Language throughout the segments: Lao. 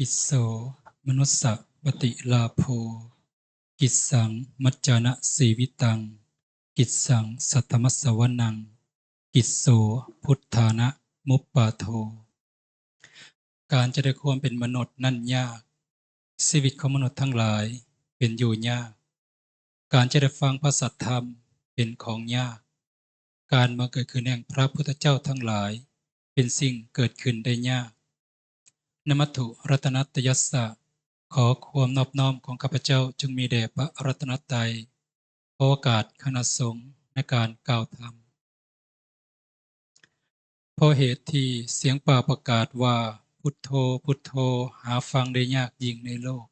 กิสโสมนุสสะปฏิลาโภ กิสสังมัจจานะสีวิตัง กิสสังสัทธมัสสวนัง กิสโสพุทธานะมุปปาโท การจะได้ความเป็นมนุษย์นั้นยาก ชีวิตของมนุษย์ทั้งหลายเป็นอยู่ยาก การจะได้ฟังพระสัทธรรมเป็นของยาก การบังเกิดขึ้นแห่งพระพุทธเจ้าทั้งหลายเป็นสิ่งเกิดขึ้นได้ยาก นมัตถุรัตนัตตยัสสะ ขอความนอบน้อมของข้าพเจ้าจงมีแด่พระรัตนตรัย ขอโอกาสคณะสงฆ์ในการกล่าวธรรม เพราะเหตุที่เสียงป่าประกาศว่า พุทโธ พุทโธ หาฟังได้ยากยิ่งในโลก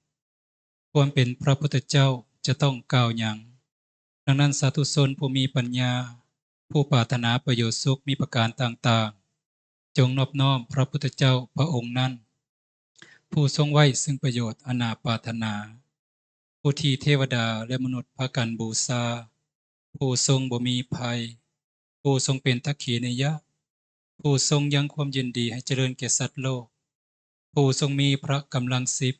ความเป็นพระพุทธเจ้าจะต้องกล่าวหยัง ดังนั้นสาธุชนผู้มีปัญญา ผู้ปรารถนาประโยชน์สุขมีประการต่างๆ จงนอบน้อมพระพุทธเจ้าพระองค์นั้น ผู้ทรงไว้ซึ่งประโยชน์อันน่าปรารถนา ผู้ที่เทวดาและมนุษย์พากันบูชา ผู้ทรงบ่มีภัย ผู้ทรงเป็นทักขิเณยะ ผู้ทรงยังความยินดีให้เจริญแก่สัตว์โลก ผู้ทรงมีพระกำลังสิบ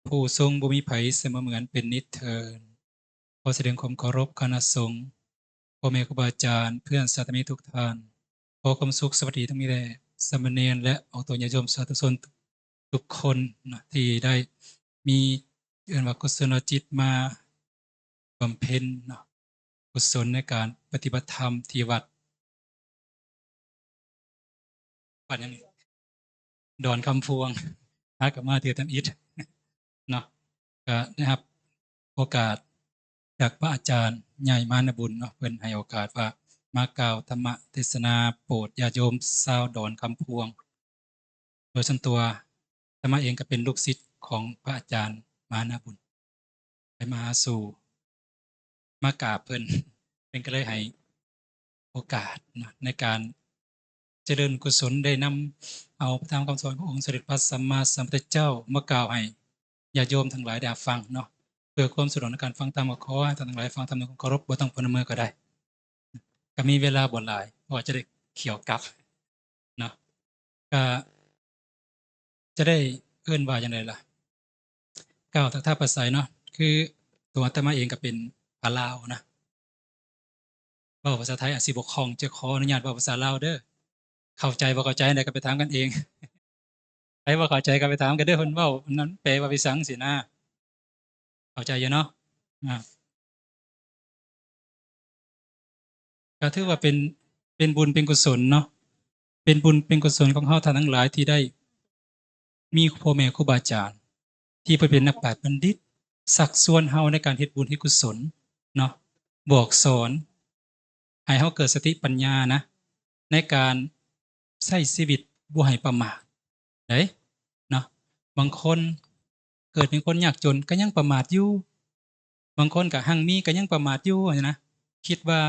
ผู้ทรงบ่มีไผเสมอเหมือนเป็นนิจเทิน ขอแสดงความเคารพคณะสงฆ์ พ่อแม่ครูบาอาจารย์ เพื่อนสาธมิกทุกท่าน ขอความสุขสวัสดีทั้งมีแด่สามเณรและออกตนญาติโยมสาธุชนทุกคนนะ ที่ได้มี เอิ้นว่ากุศลจิตมาบำเพ็ญเนาะ กุศลในการปฏิบัติธรรมที่วัด วัดหยัง ดอนคำพวง หากลับมาเทื่อทำอิฐเนาะ ก็ได้รับโอกาสจากพระอาจารย์ใหญ่มานบุญเนาะ เพิ่นให้โอกาสว่ามากล่าวธรรมเทศนาโปรดญาติโยมชาวดอนคำพวง โดยส่วนตัวอาตมาเองก็เป็นลูกศิษย์ของพระอาจารย์มหานาบุญ ไปมาหาสู่ มากราบเพิ่น เพิ่นก็เลยให้โอกาสเนาะ ในการเจริญกุศล ได้นำเอาพระธรรมคำสอนขององค์สมเด็จพระสัมมาสัมพุทธเจ้า มากล่าวให้ญาติโยมทั้งหลายได้รับฟังเนาะ เพื่อความสะดวกในการฟังธรรม ก็ขอให้ท่านทั้งหลายฟังธรรมด้วยความเคารพ บ่ต้องพนมมือก็ได้ ก็มีเวลาบ่หลาย เพราะว่าจะได้เขียวกลับเนาะ ก็จะได้เอิ้นว่าจั่งใดล่ะ กล่าวทักทายปราศรัยเนาะ คือตัวอาตมาเองก็เป็นพระลาวนะ เว้าภาษาไทยอาจสิบ่คล่อง จะขออนุญาตเว้าภาษาลาวเด้อ เข้าใจบ่เข้าใจจั่งใดก็ไปถามกันเอง ไผบ่เข้าใจก็ไปถามกันเด้อ เพิ่นเว้าอันนั้นแปลว่าไปซังซี้นะ เข้าใจอยู่เนาะ อ่า ก็ถือว่าเป็น เป็นบุญเป็นกุศลเนาะ เป็นบุญเป็นกุศลของเฮาท่านทั้งหลายที่ได้มีพ่อแม่ครูบาอาจารย์ ที่เพิ่นเป็นนักปราชญ์บัณฑิต ชักชวนเฮาในการเฮ็ดบุญเฮ็ดกุศลเนาะ บอกสอนให้เฮาเกิดสติปัญญานะ ในการใช้ชีวิตบ่ให้ประมาทเด้เนาะ บางคนเกิดเป็นคนยากจนก็ยังประมาทอยู่ บางคนก็หั้งมีก็ยังประมาทอยู่หั้นนะ คิดว่า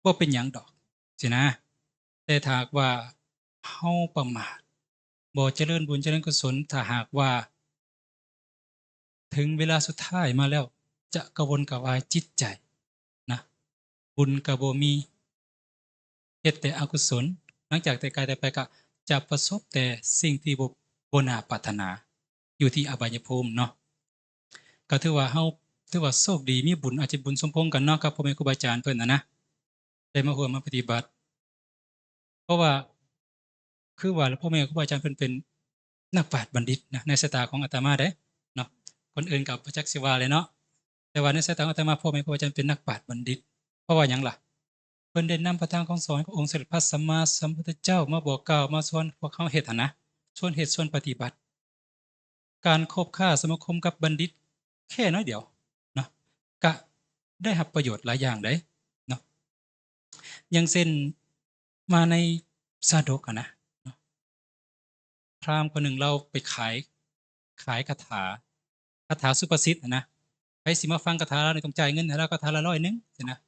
บ่เป็นหยังดอกซี้นะ แต่ถ้าหากว่าเฮาประมาท บ่เจริญบุญเจริญกุศล ถ้าหากว่า ถึงเวลาสุดท้ายมาแล้ว จะกระวนกระวายจิตใจนะ บุญก็บ่มี เฮ็ดแต่อกุศล หลังจากแต่กายตายไปก็จะประสบแต่สิ่งที่บ่ บ่น่าปรารถนา อยู่ที่อบายภูมิเนาะ ก็ถือว่าเฮา ถือว่าโชคดี มีบุญ อาจจะบุญสมพงษ์กันเนาะ กับพ่อแม่ครูบาอาจารย์เพิ่นน่ะนะ ได้มาร่วมมาปฏิบัติ เพราะว่า คือว่าพ่อแม่ครูบาอาจารย์เพิ่นเป็นนักปราชญ์บัณฑิตนะ ในสายตาของอาตมาเด้เนาะ คนอื่นก็บ่จักสิว่าแหละเนาะ แต่ว่าในสายตาของอาตมา พ่อแม่ครูบาอาจารย์เป็นนักปราชญ์บัณฑิต เพราะว่าหยังล่ะ เพิ่นได้นำพระธรรมคำสอนขององค์สมเด็จพระสัมมาสัมพุทธเจ้ามาบอกกล่าว มาชวนพวกเฮาเฮ็ดหั้นนะ ชวนเฮ็ดชวนปฏิบัติ การคบค้าสมาคมกับบัณฑิตแค่น้อยเดียวเนาะ กะได้รับประโยชน์หลายอย่างเด้เนาะ อย่างเช่น มาในชาดกหั้นนะเนาะ พราหมณ์คนหนึ่งลาวไปขาย ขายคาถา คาถาสุภาษิตหั้นนะ ไผสิมาฟังคาถาลาวนี่ต้องจ่ายเงินให้ลาวคาถาละร้อยหนึ่งซี้นะ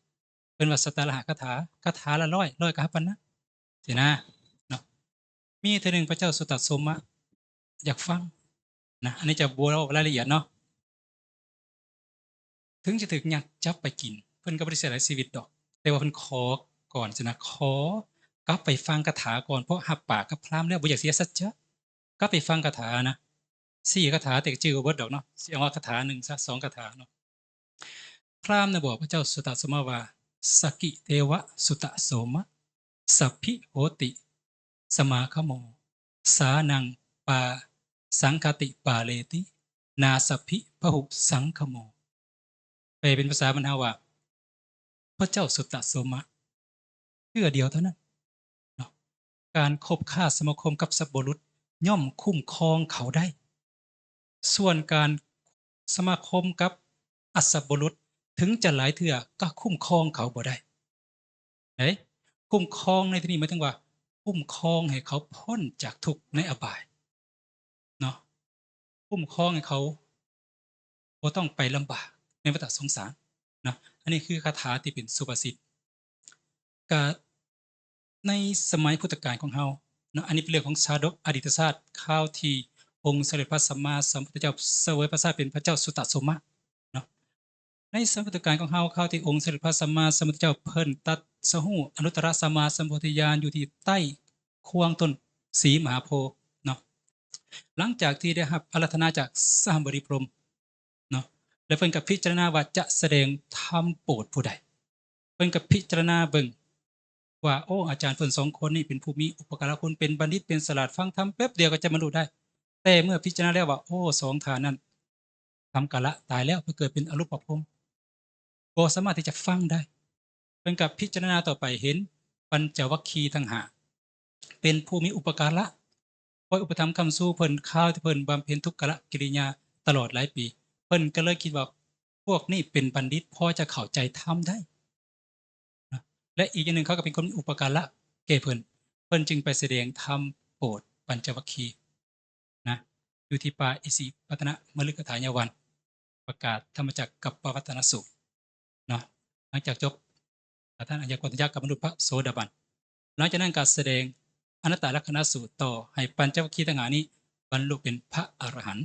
เพิ่นว่าสัตตาลหะคาถา คาถาละร้อย ร้อยก็หับปานนั้นซี้นะเนาะ มีเทื่อหนึ่งพระเจ้าสุทัศน์โสมะอยากฟังนะ อันนี้จะบ่เว้ารายละเอียดเนาะ ถึงจะถูกยักษ์จับไปกิน เพิ่นก็บ่ได้เสียหลายชีวิตดอก แต่ว่าเพิ่นขอก่อนซี้นะ ขอกลับไปฟังคาถาก่อน เพราะรับปากกับพราหมณ์แล้ว บ่อยากเสียสัจจะ กลับไปฟังคาถานะ ສີ່ຄາຖາ ແຕ່ກໍຈື່ບໍ່ເບິດດອກເນາະ, ຊິເອົາຄາຖາໜຶ່ງຊະ ສອງຄາຖາເນາະ. ພຣາມນະບອກພະເຈົ້າສຸຕະໂສມະວ່າ ສັກຄີເທວະສຸຕະໂສມະ ສັບພິໂຫຕິສະມາຄະໂມ ສານັງປາສັງຄະຕິປາເລຕິ ນາສັບພິພະຫຸສັງຄະໂມ. ແປເປັນພາສາບ້ານເຮົາວ່າ ພະເຈົ້າສຸຕະໂສມະ ເທື່ອດຽວເທົ່ານັ້ນເນາະ ການຄົບຄ້າສະມາຄົມກັບສັບບຸລຸດຍ່ອມຄຸ້ມຄອງເຂົາໄດ້, ສ່ວນການສະມາຄົມກັບອະສັບບຸລຸດ ເຖິງຈະຫຼາຍເທື່ອກໍຄຸ້ມຄອງເຂົາບໍ່ໄດ້. ເດ້ ຄຸ້ມຄອງໃນທີ່ນີ້ໝາຍເຖິງວ່າ ຄຸ້ມຄອງໃຫ້ເຂົາພົ້ນຈາກທຸກໃນອະບາຍເນາະ, ຄຸ້ມຄອງໃຫ້ເຂົາບໍ່ຕ້ອງໄປລຳບາກໃນວັດຕະສົງສານເນາະ. ອັນນີ້ຄືຄາຖາທີ່ເປັນສຸພາສິດ. ກະໃນສະໄໝພຸດທະການຂອງເຮົາເນາະ, ອັນນີ້ເປັນເລື່ອງຂອງຊາດົກອະດີດຕະຊາດ ຄາວທີ່ອົງສຳເລັດພະສຳມາສຳພຸດທະເຈົ້າສະເຫວີຍພະຊາດເປັນພະເຈົ້າສຸຕະໂສມະ ເນາະ. ໃນສະໄໝພຸດທະການຂອງເຮົາ ຄາວທີ່ອົງສຳເລັດພະສຳມາສຳພຸດທະເຈົ້າເພິ່ນຕັດສະຮູ້ອະນຸດຕະລະສຳມາສຳໂພທິຍານຢູ່ທີ່ໃຕ້ຄວາງຕົ້ນສີມະຫາໂພເນາະ, ຫຼັງຈາກທີ່ໄດ້ຮັບອາລາທະນາຈາກສະຫະບໍດີພຣົມເນາະ ແລ້ວເພິ່ນກໍພິຈາລະນາວ່າຈະສະແດງທຳໂປດຜູ້ໃດ. ເພິ່ນກໍພິຈາລະນາເບິ່ງວ່າ ໂອ້ ອາຈານເພິ່ນສອງຄົນນີ້ເປັນຜູ້ມີອຸປະກາລະຄຸນ ເປັນບັນດິດ ເປັນສະຫຼາດ ຟັງທຳແປັບດຽວກໍຈະບັນລຸໄດ້. ແຕ່ເມື່ອພິຈາລະນາແລ້ວວ່າ ໂອ້ ສອງທ່ານນັ້ນທຳກາລະຕາຍແລ້ວ ໄປເກີດເປັນອະຮູບປະພົມ ບໍ່ສາມາດທີ່ຈະຟັງໄດ້. ເພິ່ນກໍພິຈາລະນາຕໍ່ໄປເຫັນປັນຈະວັກຄີທັງຫ້າ ເປັນຜູ້ມີອຸປະກາລະ ຄອຍອຸປະຖຳຄ້ຳຊູເພິ່ນ ຄາວທີ່ເພິ່ນບຳເພັນທຸກກະລະກິລິຍາຕະຫຼອດຫຼາຍປີ. ເພິ່ນກໍເລີຍຄິດວ່າ ພວກນີ້ເປັນບັນດິດ ພໍຈະເຂົ້າໃຈທຳໄດ້ນະ ແລະ ອີກຢ່າງໜຶ່ງ ເຂົາກໍເປັນຄົນມີອຸປະກາລະແກ່ເພິ່ນ, ເພິ່ນຈຶ່ງໄປສະແດງທຳໂປດປັນຈະວັກຄີນະ ຢູ່ທີ່ປ່າອິສິປະຕະນະມະລິກະຖາຍະວັນ ປະກາດທຳມະຈັກກັບປະວັດຕະນະສູດເນາະ. ຫຼັງຈາກຈົບ ທ່ານອາຍະໂກນທັນຍະກໍບັນລຸພະໂສດາບັນ. ຫຼັງຈາກນັ້ນກໍສະແດງອະນັດຕະລັກຂະນະສູດຕໍ່ ໃຫ້ປັນຈະວັກຄີທັງຫ້ານີ້ບັນລຸເປັນພະອະລະຫັນ.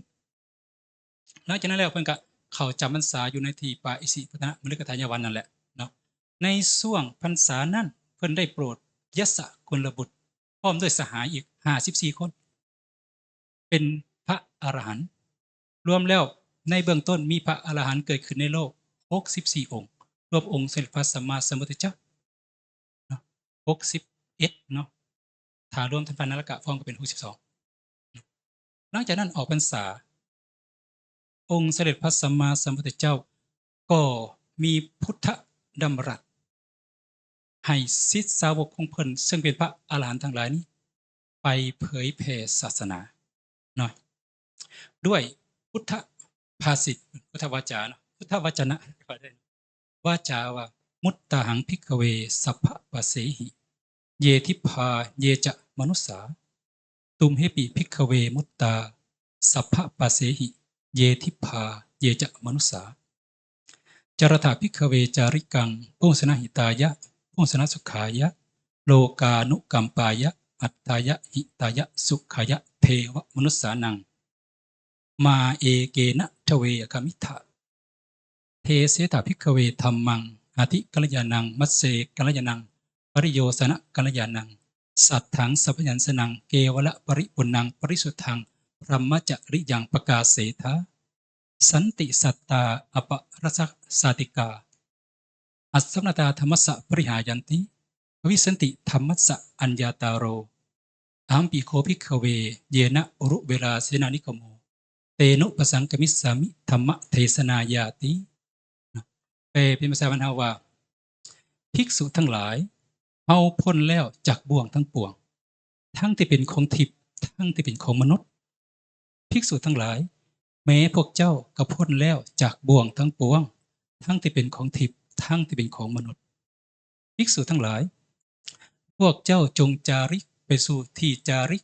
ຫຼັງຈາກນັ້ນແລ້ວ ເພິ່ນກໍເຂົ້າຈຳພັນສາຢູ່ໃນທີ່ປ່າອິສິປະຕະນະມະລິກະຖາຍະວັນນັ້ນແຫຼະເນາະ. ໃນຊ່ວງພັນສານັ້ນ ເພິ່ນໄດ້ໂປດຍັດສະກຸນລະບຸດ ພ້ອມດ້ວຍສະຫາຍອີກຫ້າສິບສີ່ຄົນ ເປັນພະອະລະຫັນ. ລວມແລ້ວໃນເບື້ອງຕົ້ນມີພະອະລະຫັນເກີດຂຶ້ນໃນໂລກຫົກສິບສີ່ອົງ, ລວມອົງສຳເລັດພະສຳມາສຳພຸດທະເຈົ້າເນາະ ຫົກສິບເອັດເນາະ, ຖ້າລວມທັງພະນະລະກະພ້ອມກໍເປັນຫົກສິບສອງ. ຫຼັງຈາກນັ້ນອອກພັນສາ ອົງສຳເລັດພະສຳມາສຳພຸດທະເຈົ້າກໍມີພຸດທະດຳລັດ ໃຫ້ສິດສາວົກຂອງເພິ່ນ ເຊິ່ງເປັນພະອະລະຫັນທັງຫຼາຍນີ້ ໄປເຜີຍແຜ່ສາສະໜາເນາະ ດ້ວຍພຸດທະພາສິດ ພຸດທະວາຈາເນາະ ພຸດທະວະຈະນະ ວາຈາວ່າ ມຸດຕາຫັງ ພິກຂະເວ ສັບພະປາເສຫິ ເຢ ທິບພາ ເຢ ຈະ ມະນຸດສາ ຕຸມເຫປິ ພິກຂະເວ ມຸດຕາ ສັບພະປາເສຫິ ເຢ ທິບພາ ເຢ ຈະ ມະນຸດສາ ຈາຣະຖາ ພິກຂະເວ ຈາລິກັງ ໂພຊະນະຫິຕາຍະ ໂພຊະນະສຸຂາຍະ ໂລການຸກຳປາຍະ ອັດຖາຍະ ຫິຕາຍະ ສຸຂາຍະ ເທວະມະນຸດສານັງ ມາເອເກນະ ດະເວ ອາຄາມິດຖະ ເທເສດຖາ ພິກຂະເວ ທຳມັງ ອາທິກັນລະຍານັງ ມັດເສກັນລະຍານັງ ປະລິໂຍຊະນະກັນລະຍານັງ ສັດຖັງ ສະພະຍັນຊະນັງ ເກວະລະປະລິປຸນນັງ ປະລິສຸດທັງ ບຣຳມະຈະລິຍັງ ປະກາເສດຖາ ສັນຕິສັດຕາ ອະປະລາຊະຊາຕິກາ ອັດສະມະນະຕາ ທຳມັດສະ ປະລິຫາຍັນຕິ ພະວິສສັນຕິ ທຳມັດສະ ອັນຍາຕາໂຣ ອະຫັມປິໂຄ ພິກຂະເວ ເຢນະ ອຸລຸເວລາ ເສນານິກະໂມ ເຕນຸປະສັງກະມິດສາມິ ທຳມະເທສະນາຍາຕິ. ແປເປັນພາສາບ້ານເຮົາວ່າ ພິກສຸທັງຫຼາຍ, ເຮົາພົ້ນແລ້ວຈາກບ່ວງທັງປວງ, ທັງທີ່ເປັນຂອງທິບ, ທັງທີ່ເປັນຂອງມະນຸດ. ພິກສຸທັງຫຼາຍ, ແມ້ພວກເຈົ້າກໍພົ້ນແລ້ວຈາກບ່ວງທັງປວງ, ທັງທີ່ເປັນຂອງທິບ, ທັງທີ່ເປັນຂອງມະນຸດ. ພິກສຸທັງຫຼາຍ, ພວກເຈົ້າຈົ່ງຈາລິກໄປສູ່ທີ່ຈາລິກ,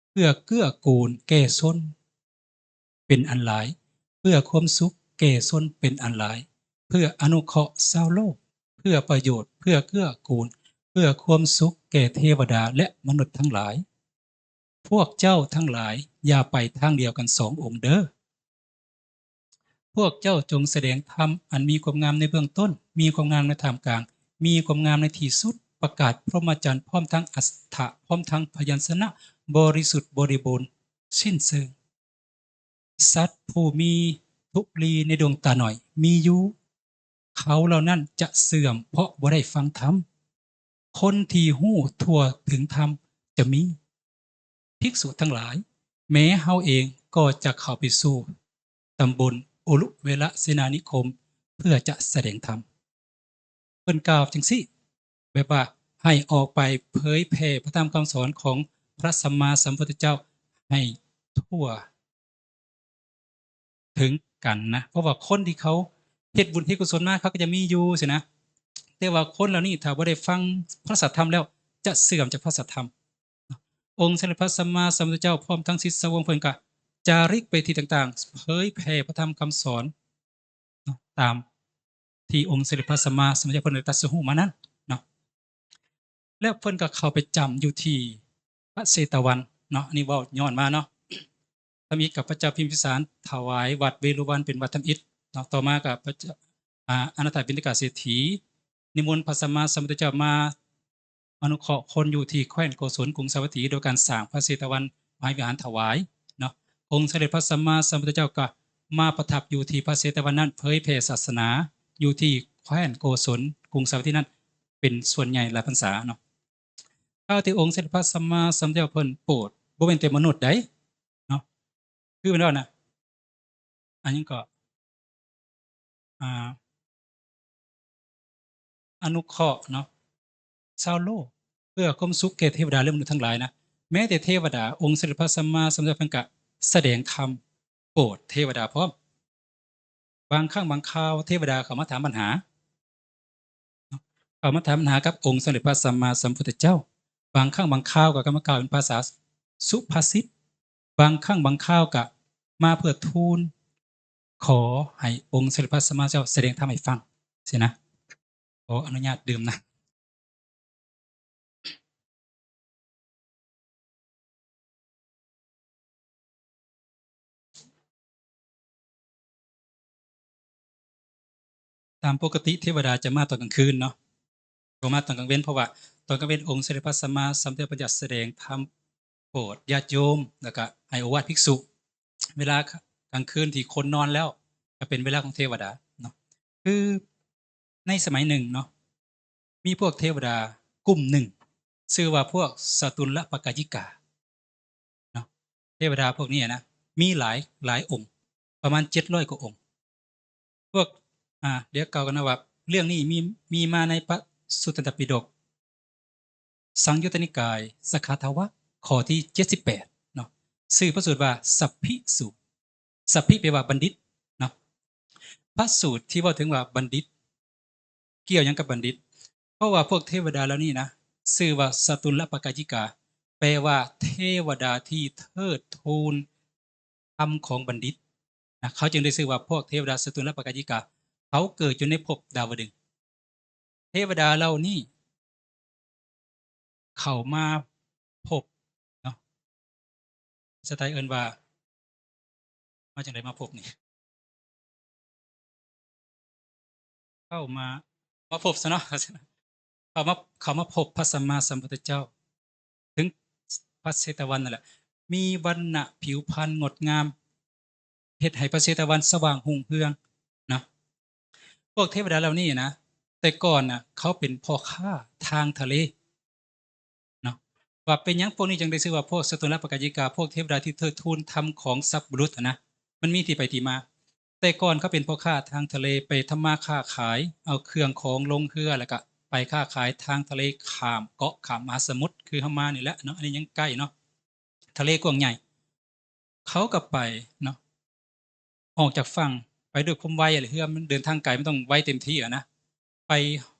ເພື່ອເກື້ອກູນແກ່ຊົນເປັນອັນຫຼາຍ, ເພື່ອຄວາມສຸກແກ່ຊົນເປັນອັນຫຼາຍ, ເພື່ອອະນຸເຄາະຊາວໂລກ, ເພື່ອປະໂຫຍດ, ເພື່ອເກື້ອກູນ, ເພື່ອຄວາມສຸກແກ່ເທວະດາ ແລະ ມະນຸດທັງຫຼາຍ. ພວກເຈົ້າທັງຫຼາຍຢ່າໄປທາງດຽວກັນສອງອົງເດີ. ພວກເຈົ້າຈົ່ງສະແດງທຳອັນມີຄວາມງາມໃນເບື້ອງຕົ້ນ, ມີຄວາມງາມໃນທ່າມກາງ, ມີຄວາມງາມໃນທີ່ສຸດ, ປະກາດພົມມະຈັນພ້ອມທັງອັດຖະ, ພ້ອມທັງພະຍັນຊະນະບໍລິສຸດບໍລິບູນສິ້ນເຊີງ. ສັດຜູ້ມີທຸລີໃນດວງຕາໜ້ອຍມີຢູ່, ເຂົາເຫຼົ່ານັ້ນຈະເສື່ອມເພາະບໍ່ໄດ້ຟັງທຳ. ຄົນທີ່ຮູ້ທົ່ວເຖິງທຳຈະມີ. ພິກສຸທັງຫຼາຍ, ແມ້ເຮົາເອງກໍຈະເຂົ້າໄປສູ່ຕຳບົນອຸລຸເວລະເສນານິຄົມ ເພື່ອຈະສະແດງທຳ. ເພິ່ນກ່າວຈັ່ງຊີ້ ແບບວ່າໃຫ້ອອກໄປເຜີຍແຜ່ພະທຳຄຳສອນຂອງພະສຳມາສຳພຸດທະເຈົ້າໃຫ້ທົ່ວເຖິງກັນນະ, ເພາະວ່າຄົນທີ່ເຂົາເຮັດບຸນເຮັດກຸສົນມາ ເຂົາກໍຈະມີຢູ່ຊີ້ນະ, ແຕ່ວ່າຄົນເຫຼົ່ານີ້ຖ້າບໍ່ໄດ້ຟັງພະສັດທຳແລ້ວ ຈະເສື່ອມຈາກພະສັດທຳ. ອົງສຳເລັດພະສຳມາສຳພຸດທະເຈົ້າ ພ້ອມທັງສິດສາວົງເພິ່ນກະຈາລິກໄປທີ່ຕ່າງໆ ເຜີຍແຜ່ພະທຳຄຳສອນເນາະ ຕາມທີ່ອົງສຳເລັດພະສຳມາສຳພຸດທະເຈົ້າເພິ່ນໄດ້ຕັດສະຮູ້ມານັ້ນເນາະ. ແລ້ວເພິ່ນກໍເຂົ້າໄປຈຳຢູ່ທີ່ພະເຊຕະວັນເນາະ, ອັນນີ້ເວົ້າຍ້ອນມາເນາະ. ທຳອິດກັບພະເຈົ້າພິມພິສານຖວາຍວັດເວລຸວັນເປັນວັດທຳອິດເນາະ, ຕໍ່ມາກໍພະເຈົ້າ ອາ ອະນາຖະປິນຕະກະເສດຖີ ນິມົນພະສຳມາສຳພຸດທະເຈົ້າມາ ອະນຸເຄາະຄົນຢູ່ທີ່ແຄວ້ນໂກສົນ ກຸງສາວັດຖີ ໂດຍການສ້າງພະເຊຕະວັນມະຫາວິຫານຖວາຍເນາະ. ອົງສຳເລັດພະສຳມາສຳພຸດທະເຈົ້າກໍມາປະທັບຢູ່ທີ່ພະເຊຕະວັນນັ້ນ ເຜີຍແຜ່ສາສະໜາຢູ່ທີ່ແຄວ້ນໂກສົນ ກຸງສາວັດຖີນັ້ນ ເປັນສ່ວນໃຫຍ່ຫຼາຍພັນສາເນາະ. ຂ່າວທີ່ອົງສຳເລັດພະສຳມາສຳພຸດທະເຈົ້າເພິ່ນໂປດ ບໍ່ແມ່ນແຕ່ມະນຸດໃດເນາະ, ຄືແມ່ນວ່ານະ ອັນຫຍັງເກາະ ອ່າ ອະນຸເຄາະເນາະ ຊາວໂລກ ເພື່ອຄວາມສຸກແກ່ເທວະດາ ແລະ ມະນຸດທັງຫຼາຍນະ. ແມ້ແຕ່ເທວະດາ ອົງສຳເລັດພະສຳມາສຳພຸດທະເຈົ້າເພິ່ນກະສະແດງທຳໂປດເທວະດາພ້ອມ. ບາງຄັ້ງບາງຄາວ ເທວະດາເຂົ້າມາຖາມບັນຫາເນາະ, ເຂົ້າມາຖາມບັນຫາກັບອົງສຳເລັດພະສຳມາສຳພຸດທະເຈົ້າ. ບາງຄັ້ງບາງຄາວກໍເຂົ້າມາກ່າວເປັນພາສາສຸພາສິດ, ບາງຄັ້ງບາງຄາວກໍມາເພື່ອທູນ ຂໍໃຫ້ອົງສຳເລັດພະສຳມາສຳພຸດທະເຈົ້າສະແດງທຳໃຫ້ຟັງຊີ້ນະ. ຂໍອະນຸຍາດດື່ມນຳ. ຕາມປົກກະຕິເທວະດາຈະມາຕອນກາງຄືນເນາະ, ບໍ່ມາຕອນກາງເວັນ, ເພາະວ່າຕອນກາງເວັນອົງສຳເລັດພະສຳມາສຳພຸດທະເຈົ້າເພິ່ນຈະສະແດງທຳໂປດຍາດໂຍມ ແລ້ວກະໃຫ້ໂອວາດພິກສຸ. ເວລາກາງຄືນທີ່ຄົນນອນແລ້ວ ກະເປັນເວລາຂອງເທວະດາເນາະ. ຄືໃນສະໄໝໜຶ່ງເນາະ ມີພວກເທວະດາກຸ່ມໜຶ່ງ ຊື່ວ່າພວກສະຕຸນລະປະກາຍິກາເນາະ. ເທວະດາພວກນີ້ນະ ມີຫຼາຍ ຫຼາຍອົງ ປະມານເຈັດຮ້ອຍກວ່າອົງ. ພວກ ອາ ດຽວກ່າວກັນນະວ່າ ເລື່ອງນີ້ມີ ມີມາໃນພະສຸຕຕັນຕະປິດົກ ສັງຍຸດຕະນິກາຍ ສະຂັດຖະວະ ຂໍ້ທີເຈັດສິບແປດເນາະ, ຊື່ພະສູດວ່າ ສັບພິສູດ. ສັບພິແປວ່າບັນດິດເນາະ. ພະສູດທີ່ເວົ້າເຖິງວ່າບັນດິດ ກ່ຽວຫຍັງກັບບັນດິດ? ເພາະວ່າພວກເທວະດາເຫຼົ່ານີ້ນະ ຊື່ວ່າສະຕຸນລະປະກາຢິກາ ແປວ່າເທວະດາທີ່ເທີດທູນທຳຂອງບັນດິດນະ, ເຂົາຈຶ່ງໄດ້ຊື່ວ່າພວກເທວະດາສະຕຸນລະປະກາຍິກາ. ເຂົາເກີດຢູ່ໃນພົບດາວະດຶງ. ເທວະດາເຫຼົ່ານີ້ເຂົ້າມາພົບເນາະ, ພາສາໄທເອີ້ນວ່າ ມາຈັ່ງໃດມາພົບນີ້? ເຂົ້າມາ ມາພົບຊະເນາະ, ເຂົ້າມາ ເຂົ້າມາພົບພະສຳມາສຳພຸດທະເຈົ້າ ເຖິງພະເຊຕະວັນນັ້ນແຫຼະ, ມີວັນນະຜິວພັນງົດງາມ ເຮັດໃຫ້ພະເຊຕະວັນສະຫວ່າງຮຸ່ງເຮືອງນະ. ພວກເທວະດາເຫຼົ່ານີ້ນະ ແຕ່ກ່ອນນະ ເຂົາເປັນພໍ່ຄ້າທາງທະເລ ເນາະ. ວ່າເປັນຫຍັງພວກນີ້ຈຶ່ງໄດ້ຊື່ວ່າພວກສະຕຸນລະປະກາຍິກາ, ພວກເທວະດາທີ່ເທີດທູນທຳຂອງສັດບຸລຸດຫັ້ນນະ, ມັນມີທີ່ໄປທີ່ມາ. ແຕ່ກ່ອນເຂົາເປັນພໍ່ຄ້າທາງທະເລ, ໄປທຳມາຄ້າຂາຍ, ເອົາເຄື່ອງຂອງລົງເຮືອ ແລ້ວກະໄປຄ້າຂາຍທາງທະເລ ຂ້າມເກາະ ຂ້າມມະຫາສະໝຸດ ຄືເຮົາມານີ້ແຫຼະເນາະ, ອັນນີ້ຍັງໃກ້ເນາະ, ທະເລກວ້າງໃຫຍ່. ເຂົາກໍໄປເນາະ, ອອກຈາກຝັ່ງໄປດ້ວຍຄວາມໄວ, ເຮືອມັນເດີນທາງໄກ ມັນຕ້ອງໄວເຕັມທີ່ຫັ້ນນະ. ໄປ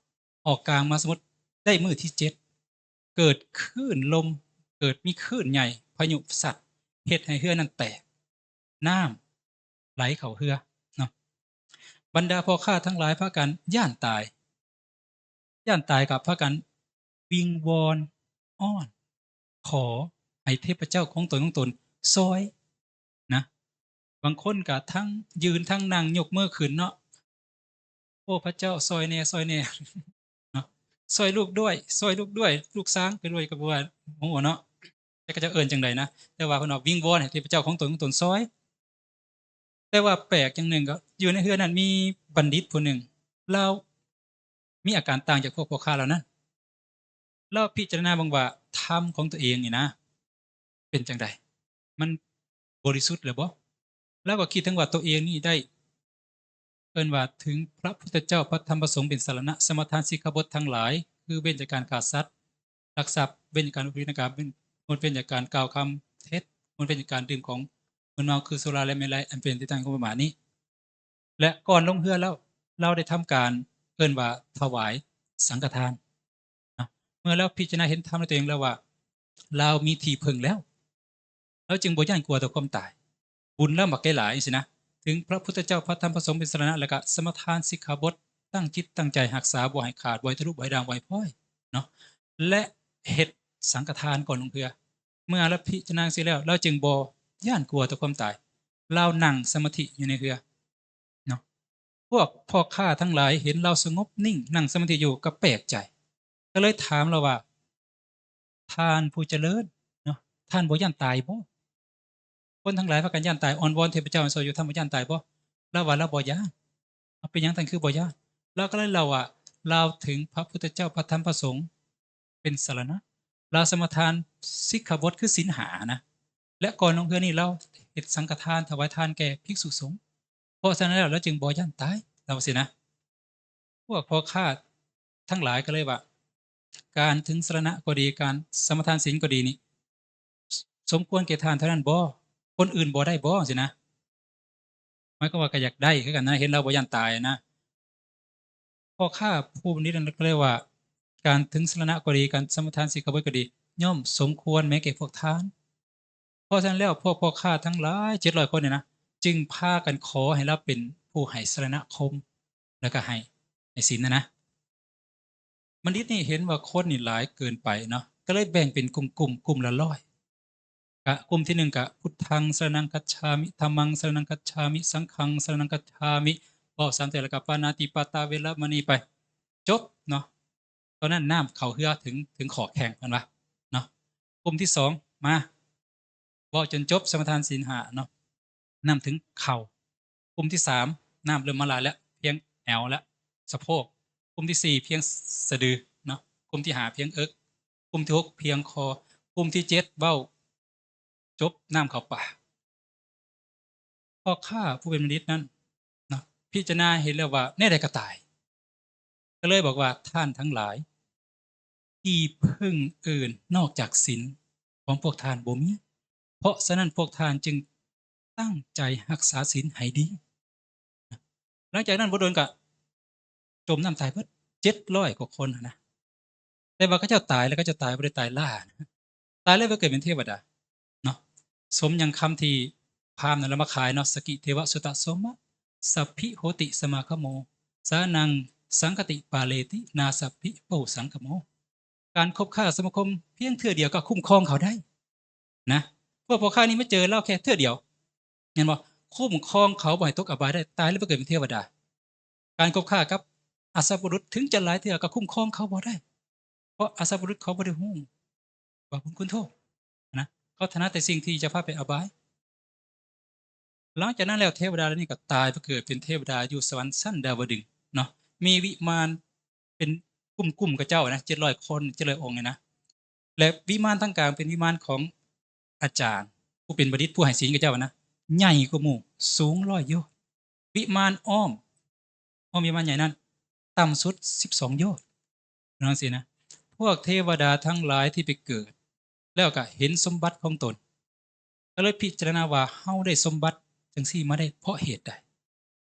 ອອກກາງມະຫາສະໝຸດໄດ້ມື້ທີເຈັດ ເກີດຄື້ນລົມ, ເກີດມີຄື້ນໃຫຍ່, ພາຍຸຊັດ ເຮັດໃຫ້ເຮືອນັ້ນແຕກ, ນ້ຳໄຫຼເຂົ້າເຮືອເນາະ. ບັນດາພໍ່ຄ້າທັງຫຼາຍພາກັນຢ້ານຕາຍ, ຢ້ານຕາຍກໍພາກັນວິງວອນອ້ອນຂໍໃຫ້ເທບພະເຈົ້າຂອງຕົນ ຂອງຕົນຊ່ອຍນະ. ບາງຄົນກໍທັງຢືນທັງນັ່ງຍົກມືຂຶ້ນເນາະ, ໂອ້ ພະເຈົ້າຊ່ອຍແດ່ ຊ່ອຍແດ່ເນາະ, ຊ່ອຍລູກດ້ວຍ ຊ່ອຍລູກດ້ວຍ ລູກຊ້າງໄປດ້ວຍ ກໍບໍ່ວ່າ ບໍ່ຮູ້ເນາະ ແຕ່ເຂົາເຈົ້າເອີ້ນຈັ່ງໃດນະ, ແຕ່ວ່າເພິ່ນວ່າວິງວອນໃຫ້ເທບພະເຈົ້າຂອງຕົນ ຂອງຕົນຊ່ອຍ. ແຕ່ວ່າແປກຢ່າງໜຶ່ງກໍ ຢູ່ໃນເຮືອນັ້ນມີບັນດິດຜູ້ໜຶ່ງ ລາວມີອາການຕ່າງຈາກພວກພໍ່ຄ້າເຫຼົ່ານັ້ນ. ລາວພິຈາລະນາເບິ່ງວ່າທຳຂອງຕົວເອງນີ້ນະ ເປັນຈັ່ງໃດ? ມັນບໍລິສຸດແລ້ວບໍ? ລາວກໍຄິດເຖິງວ່າຕົວເອງນີ້ໄດ້ ເອີ້ນວ່າເຖິງພະພຸດທະເຈົ້າ ພະທຳ ພະສົງເປັນສາລະນະ, ສະມາທານສິກຂາບົດທັງຫຼາຍ ຄືເວັ້ນຈາກການຂ້າສັດ, ລັກຊັບ, ເວັ້ນຈາກການປະເວນີກຳ, ງົດເວັ້ນຈາກການກ່າວຄຳເທັດ, ງົດເວັ້ນຈາກການດື່ມຂອງມຶນເມົາ ຄືສຸລາ ແລະ ເມໄລ ອັນເປັນທີ່ຕັ້ງຂອງປະມາດນີ້. ແລະ ກ່ອນລົງເຮືອແລ້ວ ລາວໄດ້ທຳການ ເອີ້ນວ່າຖວາຍສັງຄະທານເນາະ. ເມື່ອລາວພິຈາລະນາເຫັນທຳໃນຕົວເອງແລ້ວວ່າ ລາວມີທີ່ເພິ່ງແລ້ວ ລາວຈຶ່ງບໍ່ຢ້ານກົວຕໍ່ຄວາມຕາຍ. ບຸນລາວມັກຫຼາຍໆ ຈັ່ງຊີ້ນະ, ເຖິງພະພຸດທະເຈົ້າ ພະທຳ ພະສົງເປັນສາລະນະ ແລ້ວກະສະມາທານສິກຂາບົດ, ຕັ້ງຈິດຕັ້ງໃຈຮັກສາ ບໍ່ໃຫ້ຂາດ, ບໍ່ໃຫ້ທະລຸ, ບໍ່ໃຫ້ດ່າງ, ບໍ່ໃຫ້ພ້ອຍເນາະ ແລະ ເຮັດສັງຄະທານກ່ອນລົງເຮືອ. ເມື່ອລາວພິຈາລະນາຈັ່ງຊີ້ແລ້ວ ລາວຈຶ່ງບໍ່ຢ້ານກົວຕໍ່ຄວາມຕາຍ. ລາວນັ່ງສະມາທິຢູ່ໃນເຮືອເນາະ. ພວກພໍ່ຄ້າທັງຫຼາຍເຫັນລາວສະຫງົບນິ່ງ ນັ່ງສະມາທິຢູ່ ກໍແປກໃຈ, ກໍເລີຍຖາມລາວວ່າ ທ່ານຜູ້ຈະເລີນເນາະ, ທ່ານບໍ່ຢ້ານຕາຍບໍ? ຄົນທັງຫຼາຍພາກັນຢ້ານຕາຍ, ອ້ອນວອນເທບພະເຈົ້າໃຫ້ຊ່ອຍຢູ່, ທ່ານບໍ່ຢ້ານຕາຍບໍ? ລາວວ່າລາວບໍ່ຢ້ານ. ເອົາ ເປັນຫຍັງທ່ານຄືບໍ່ຢ້ານ? ລາວກໍເລີຍເລົ່າວ່າ ລາວເຖິງພະພຸດທະເຈົ້າ, ພະທຳ, ພະສົງເປັນສາລະນະ, ລາວສະມາທານສິກຂາບົດຄືສິນຫ້ານະ ແລະ ກ່ອນລົງເຮືອນີ້ລາວເຮັດສັງຄະທານ ຖວາຍທານແກ່ພິກສຸສົງ. ເພາະສະນັ້ນແລ້ວ ລາວຈຶ່ງບໍ່ຢ້ານຕາຍ, ລາວວ່າຊີ້ນະ. ພວກພໍ່ຄ້າທັງຫຼາຍກໍເລີຍວ່າ ການເຖິງສາລະນະກໍດີ, ການສະມາທານສິນກໍດີນີ້ ສົມຄວນແກ່ທ່ານເທົ່ານັ້ນບໍ? ຄົນອື່ນບໍ່ໄດ້ບໍ? ຊີ້ນະ. ໝາຍຄວາມວ່າກໍຢາກໄດ້ຄືກັນນະ, ເຫັນລາວບໍ່ຢ້ານຕາຍນະ. ພໍ່ຄ້າຜູ້ບັນດິດນັ້ນກໍເລີຍວ່າ ການເຖິງສາລະນະກໍດີ, ການສະມາທານສິກຂາບົດກໍດີ ຍ່ອມສົມຄວນແມ້ແກ່ພວກທ່ານ. ເພາະສະນັ້ນແລ້ວ ພວກພໍ່ຄ້າທັງຫຼາຍເຈັດຮ້ອຍຄົນນີ້ນະ ຈຶ່ງພາກັນຂໍໃຫ້ລາວເປັນຜູ້ໃຫ້ສາລະນະຄົມ ແລ້ວກໍໃຫ້ ໃຫ້ສິນນະນະ. ບັນດິດນີ້ເຫັນວ່າຄົນນີ້ຫຼາຍເກີນໄປເນາະ, ກໍເລີຍແບ່ງເປັນກຸ່ມໆ ກຸ່ມລະຮ້ອຍ. ກະກຸ່ມທີໜຶ່ງກະ ພຸດທັງສະຣະນັງກັດສາມິ, ທຳມັງສະຣະນັງກັດສາມິ, ສັງຄັງສະຣະນັງກັດສາມິ, ເວົ້າສາມເທື່ອແລ້ວກະປານາຕິປາຕາເວລະມະນີໄປ ຈົບເນາະ. ຕອນນັ້ນນ້ຳເຂົ້າເຮືອເຖິງ ເຖິງຂໍ້ແຂ້ງ ເພິ່ນວ່າເນາະ. ກຸ່ມທີສອງມາ ເວົ້າຈົນຈົບສະມາທານສິນຫ້າເນາະ, ນ້ຳເຖິງເຂົ່າ. ກຸ່ມທີສາມ ນ້ຳເລີ່ມມາຫຼາຍແລ້ວ, ພຽງແອວແລ້ວ, ສະໂພກ. ກຸ່ມທີສີ່ ພຽງສະດືເນາະ. ກຸ່ມທີຫ້າ ພຽງເອິກ. ກຸ່ມທີຫົກ ພຽງຄໍ. ກຸ່ມທີເຈັດ ເວົ້າຈົບນ້ຳເຂົ້າປາກ. ພໍ່ຄ້າຜູ້ເປັນບັນດິດນັ້ນເນາະ ພິຈາລະນາເຫັນແລ້ວວ່າແນວໃດກໍຕາຍ, ກໍເລີຍບອກວ່າ ທ່ານທັງຫຼາຍ, ທີ່ເພິ່ງອື່ນນອກຈາກສິນຂອງພວກທ່ານບໍ່ມີ, ເພາະສະນັ້ນພວກທ່ານຈຶ່ງຕັ້ງໃຈຮັກສາສິນໃຫ້ດີ. ຫຼັງຈາກນັ້ນບໍ່ດົນກໍຈົມນ້ຳຕາຍເບິດ ເຈັດຮ້ອຍກວ່າຄົນຫັ້ນນະ. ແຕ່ວ່າເຂົາເຈົ້າຕາຍແລ້ວ ເຂົາເຈົ້າຕາຍບໍ່ໄດ້ຕາຍລ້ານະ, ຕາຍແລ້ວໄປເກີດເປັນເທວະດາເນາະ. ສົມຫຍັງຄຳທີ່ພາມນັ້ນລະມາຂາຍເນາະ, ສະກິເທວະສຸຕະໂສມະ ສັບພິໂຫຕິສະມາຄະໂມ ສານັງສັງຄະຕິປາເລຕິ ນາສັບພິປະຫຸສັງຄະໂມ. ການຄົບຄ້າສະມາຄົມພຽງເທື່ອດຽວກໍຄຸ້ມຄອງເຂົາໄດ້ນະ. ພວກພໍ່ຄ້ານີ້ມາເຈີລາວແຄ່ເທື່ອດຽວ ແມ່ນບໍ່? ຄຸ້ມຄອງເຂົາບໍ່ໃຫ້ຕົກອະບາຍໄດ້, ຕາຍແລ້ວໄປເກີດເປັນເທວະດາ. ການຄົບຄ້າກັບອະສັບປະລຸດ ເຖິງຈະຫຼາຍເທື່ອກໍຄຸ້ມຄອງເຂົາບໍ່ໄດ້, ເພາະອະສັບປະລຸດເຂົາບໍ່ໄດ້ຮູ້ບາບບຸນຄຸນໂທດນະ, ເຂົາຖະໜັດແຕ່ສິ່ງທີ່ຈະພາໄປອະບາຍ. ຫຼັງຈາກນັ້ນແລ້ວ ເທວະດາເຫຼົ່ານີ້ກໍຕາຍໄປເກີດເປັນເທວະດາຢູ່ສະຫວັນຊັ້ນດາວະດຶງເນາະ, ມີວິມານເປັນກຸ່ມໆ ຂະເຈົ້ານະ ເຈັດຮ້ອຍຄົນ ເຈັດຮ້ອຍອົງນີ້ນະ. ແລະ ວິມານທາງກາງເປັນວິມານຂອງອາຈານຜູ້ເປັນບັນດິດ ຜູ້ໃຫ້ສິນຂະເຈົ້ານະ, ໃຫຍ່ກວ່າໝູ່ ສູງຮ້ອຍໂຍດ. ວິມານອ້ອມ ອ້ອມວິມານໃຫຍ່ນັ້ນ ຕ່ຳສຸດສິບສອງໂຍດ ຈັ່ງຊີ້ນະ. ພວກເທວະດາທັງຫຼາຍທີ່ໄປເກີດ ແລ້ວກໍເຫັນສົມບັດຂອງຕົນ ກໍເລີຍພິຈາລະນາວ່າ ເຮົາໄດ້ສົມບັດຈັ່ງຊີ້ມາໄດ້ເພາະເຫດໃດ?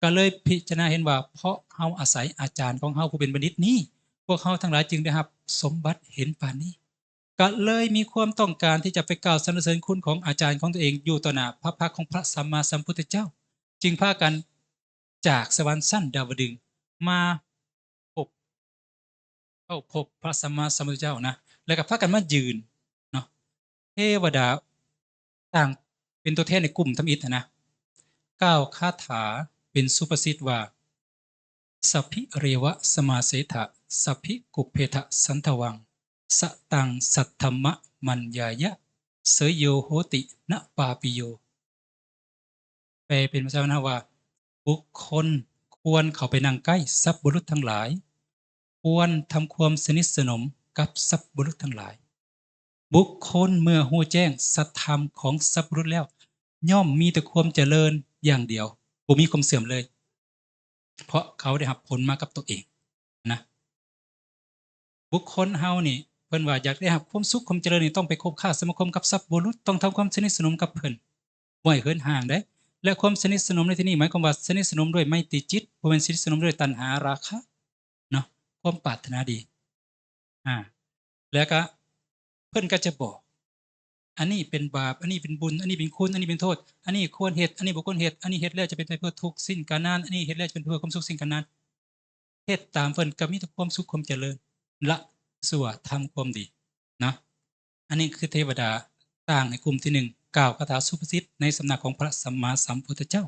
ກໍເລີຍພິຈາລະນາເຫັນວ່າ ເພາະເຮົາອາໄສອາຈານຂອງເຮົາຜູ້ເປັນບັນດິດນີ້ ພວກເຮົາທັງຫຼາຍຈຶ່ງໄດ້ຮັບສົມບັດເຫັນປານນີ້. ກະເລີຍມີຄວາມຕ້ອງການທີ່ຈະໄປກ່າວສັນລະເສີນຄຸນຂອງອາຈານຂອງຕົວເອງຢູ່ຕໍ່ໜ້າພະພັກຂອງພະສຳມາສຳພຸດທະເຈົ້າ, ຈຶ່ງພາກັນຈາກສະຫວັນຊັ້ນດາວະດຶງມາພົບ ເຂົ້າພົບພະສຳມາສຳພຸດທະເຈົ້ານະ, ແລ້ວກໍພາກັນມາຢືນເນາະ. ເທວະດາຕ່າງເປັນຕົວແທນໃນກຸ່ມທຳອິດຫັ້ນນະ ກ່າວຄາຖາເປັນສຸພາສິດວ່າ ສັບພິເຣວະສະມາເສຖະ ສັບພິກຸບເພທະສັນທະວັງ ສະຕັງສັດທຳມະມັນຍາຍະ ເສຍໂຍໂຫຕິນະປາປິໂຍ. ແປ ลเป็นภาษาบ้านเฮาว่า บุคคลควรเข้าไปนั่งใกล้สัพบุรุษทั้งหลาย ควรทำความสนิทสนมกับสัพบุรุษทั้งหลาย บุคคลเมื่อฮู้แจ้งสัทธรรมของสัพบุรุษแล้ว ย่อมมีแต่ความเจริญอย่างเดียว บ่มีความเสื่อมเลย เพราะเขาได้รับผลมากับตัวเองนะ บุคคลเฮานี่ เพิ่นว่าอยากได้รับความสุขความเจริญนี่ ต้องไปคบค้าสมาคมกับสัพบุรุษ ต้องทำความสนิทสนมกับเพิ่น บ่ให้เหินห่างเด้ และความสนิทสนมในที่นี้หมายความว่าสนิทสนมด้วยไมตรีจิต บ่แม่นสนิทสนมด้วยตัณหาราคะเนาะ ความปรารถนาดี อา แล้วก็เพิ่นก็จะบอก อันนี้เป็นบาป อันนี้เป็นบุญ อันนี้เป็นคุณ อันนี้เป็นโทษ อันนี้ควรเฮ็ด อันนี้บ่ควรเฮ็ด อันนี้เฮ็ดแล้วจะเป็นไปเพื่อทุกข์สิ้นกาลนาน อันนี้เฮ็ดแล้วจะเป็นเพื่อความสุขสิ้นกาลนาน เฮ็ดตามเพิ่นก็มีแต่ความสุขความเจริญ ละชั่วทำความดีเนาะ อันนี้คือเทวดาต่างในกลุ่มที่หนึ่ง กล่าวคาถาสุภาษิตในสำนักของพระสัมมาสัมพุทธเจ้า